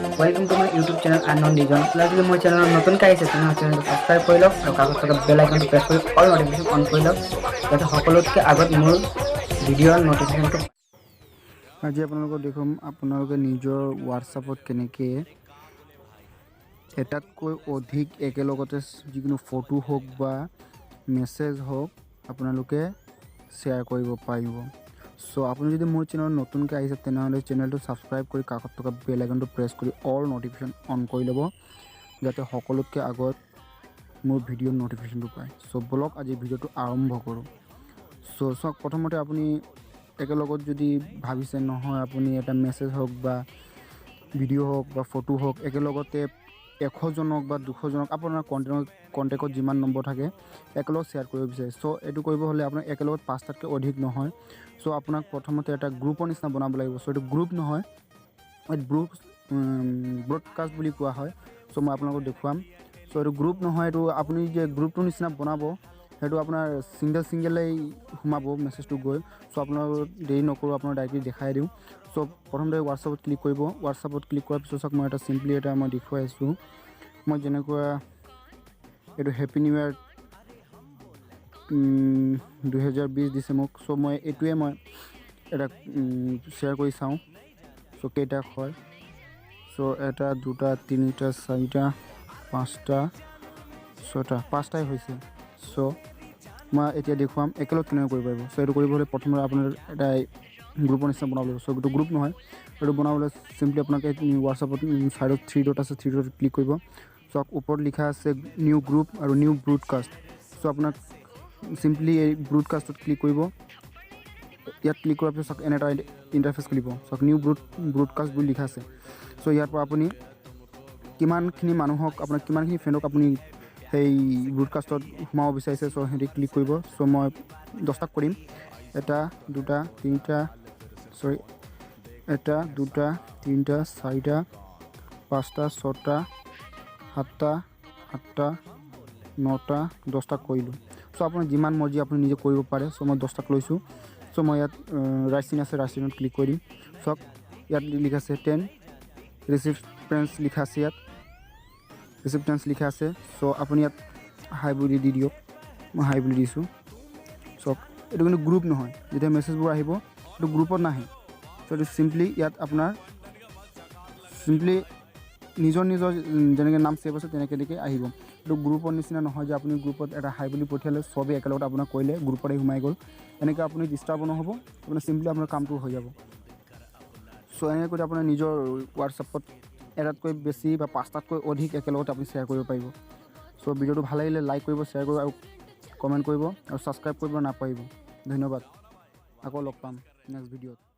Welcome to my YouTube channel unknown reason. যদি মোৰ চেনেলত নতুনকৈ আহিছে, তেনেহ'লে চেনেলটো ছাবস্ক্ৰাইব কৰি লওক আৰু কাষত থকা বেল আইকনটো প্ৰেছ কৰি অল নটিফিকেশ্যন অন কৰি লওক, যাতে সকলোতকৈ আগত মোৰ ভিডিঅ'ৰ নটিফিকেশ্যনটো আজি আপোনালোকক দেখুৱাম আপোনালোকে নিজৰ হোৱাটছআপত কেনেকৈ এটাতকৈ অধিক একেলগতে যিকোনো ফটো হওক বা মেছেজ হওক, আপোনালোকে শ্বেয়াৰ কৰিব পাৰিব। চ' আপুনি যদি মোৰ চেনেলত নতুনকৈ আহিছে, তেনেহ'লে চেনেলটো ছাবস্ক্ৰাইব কৰি কাষত থকা বেল আইকনটো প্ৰেছ কৰি অল নটিফিকেশ্যন অন কৰি ল'ব, যাতে সকলোতকৈ আগত মোৰ ভিডিঅ'ৰ নটিফিকেশ্যনটো পায়। চ' ব'লক, আজি ভিডিঅ'টো আৰম্ভ কৰোঁ। চ' চাওক, প্ৰথমতে আপুনি একেলগত যদি ভাবিছে নহয়, আপুনি এটা মেছেজ হওক বা ভিডিঅ' হওক বা ফটো হওক, একেলগতে 100জনক বা 200জনক, আপোনাৰ কণ্টেক্টত যিমান নম্বৰ থাকে, একেলগত শ্বেয়াৰ কৰিব বিচাৰে। চ' এইটো কৰিব হ'লে আপোনাৰ একেলগত পাঁচটাতকৈ অধিক নহয়। চ' আপোনাক প্ৰথমতে এটা গ্ৰুপৰ নিচিনা বনাব লাগিব। চ' এইটো গ্ৰুপ নহয়, এইটো ব্ৰডকাষ্ট বুলি কোৱা হয়। চ' মই আপোনালোকক দেখুৱাম। চ' এইটো গ্ৰুপ নহয়। এইটো আপুনি যে গ্ৰুপটোৰ নিচিনা বনাব, সেইটো আপোনাৰ ছিংগল ছিংগলেই সোমাব মেছেজটো গৈ। চ' আপোনালোক দেৰি নকৰোঁ, আপোনাক ডাইৰেক্টলি দেখাই দিওঁ। চ' প্ৰথমতে হোৱাটছআপত ক্লিক কৰিব। হোৱাটছআপত ক্লিক কৰাৰ পিছত চাওক, মই এটা চিম্পলি এটা মই দেখুৱাই আছোঁ। মই যেনেকুৱা এইটো হেপী নিউ ইয়াৰ 2020 দিছে মোক। চ' মই এইটোৱে মই এটা শ্বেয়াৰ কৰি চাওঁ। চ' কেইটা হয়? চ' এটা, দুটা, তিনিটা, চাৰিটা, পাঁচটা, ছটা, পাঁচটাই হৈছে। চ' মই এতিয়া দেখুৱাম একেলগ কেনেকৈ কৰিব পাৰিব। চ' এইটো কৰিব হ'লে প্ৰথমতে আপোনাৰ এটা গ্ৰুপৰ নিচিনা বনাব লাগিব। চ' এইটো গ্ৰুপ নহয়। এইটো বনাবলৈ চিম্পলি আপোনালোকে হোৱাটছআপত ছাইডত থ্ৰী ডট আছে, থ্ৰী ডট ক্লিক কৰিব। চ' ওপৰত লিখা আছে নিউ গ্ৰুপ আৰু নিউ ব্ৰডকাষ্ট। চ' আপোনাক চিম্পলি এই ব্ৰডকাষ্টত ক্লিক কৰিব। ইয়াত ক্লিক কৰাৰ পিছত চাওক, এনে এটা ইণ্টাৰফেচ খুলিব। চাওক, নিউ ব্ৰডকাষ্ট বুলি লিখা আছে। চ' ইয়াৰ পৰা আপুনি কিমানখিনি মানুহক, আপোনাৰ কিমানখিনি ফ্ৰেণ্ডক আপুনি সেই ব্ৰডকাষ্টত সোমাব বিচাৰিছে, চ' সিহঁতি ক্লিক কৰিব। চ' মই 10টাক কৰিম। এটা, দুটা, তিনিটা, চৰি, এটা, দুটা, তিনিটা, চাৰিটা, পাঁচটা, ছটা, সাতটা, আঠটা, নটা, 10টাক কৰিলোঁ। চ' আপোনাৰ যিমান মৰ্জি, আপুনি নিজে কৰিব পাৰে। চ' মই 10টাক লৈছোঁ। চ' মই ইয়াত ৰাইট চিন আছে, ৰাইট চিনত ক্লিক কৰি দিম। চাওক, ইয়াত লিখা আছে 10 ৰিচিপিয়েণ্টছ লিখা আছে। ইয়াত ৰিচিপিয়েণ্টছ লিখা আছে। চ' আপুনি ইয়াত হাই বুলি দি দিয়ক। মই হাই বুলি দিছোঁ। চাওক, এইটো কিন্তু গ্ৰুপ নহয়। যেতিয়া মেছেজবোৰ আহিব, এইটো গ্ৰুপত নাহে। চ' এইটো চিম্পলি ইয়াত আপোনাৰ চিম্পলি নিজৰ নিজৰ যেনেকৈ নাম ছেভ আছে, তেনেকৈ তেনেকৈ আহিব। এইটো গ্ৰুপৰ নিচিনা নহয় যে আপুনি গ্ৰুপত এটা হাই বুলি পঠিয়ালে, চবেই একেলগতে আপোনাক কৰিলে, গ্ৰুপত আহি সোমাই গ'ল। এনেকৈ আপুনি ডিষ্টাৰ্বো নহ'ব, আপোনাৰ চিম্পলি আপোনাৰ কামটো হৈ যাব। চ' এনেকৈ কৰি আপোনাৰ নিজৰ হোৱাটছএপত এটাতকৈ বেছি বা পাঁচটাতকৈ অধিক একেলগতে আপুনি শ্বেয়াৰ কৰিব পাৰিব। চ' ভিডিঅ'টো ভাল লাগিলে লাইক কৰিব, শ্বেয়াৰ কৰিব আৰু কমেণ্ট কৰিব আৰু ছাবস্ক্ৰাইব কৰিব নাপাহৰিব। ধন্যবাদ। আকৌ লগ পাম নেক্সট ভিডিঅ'ত।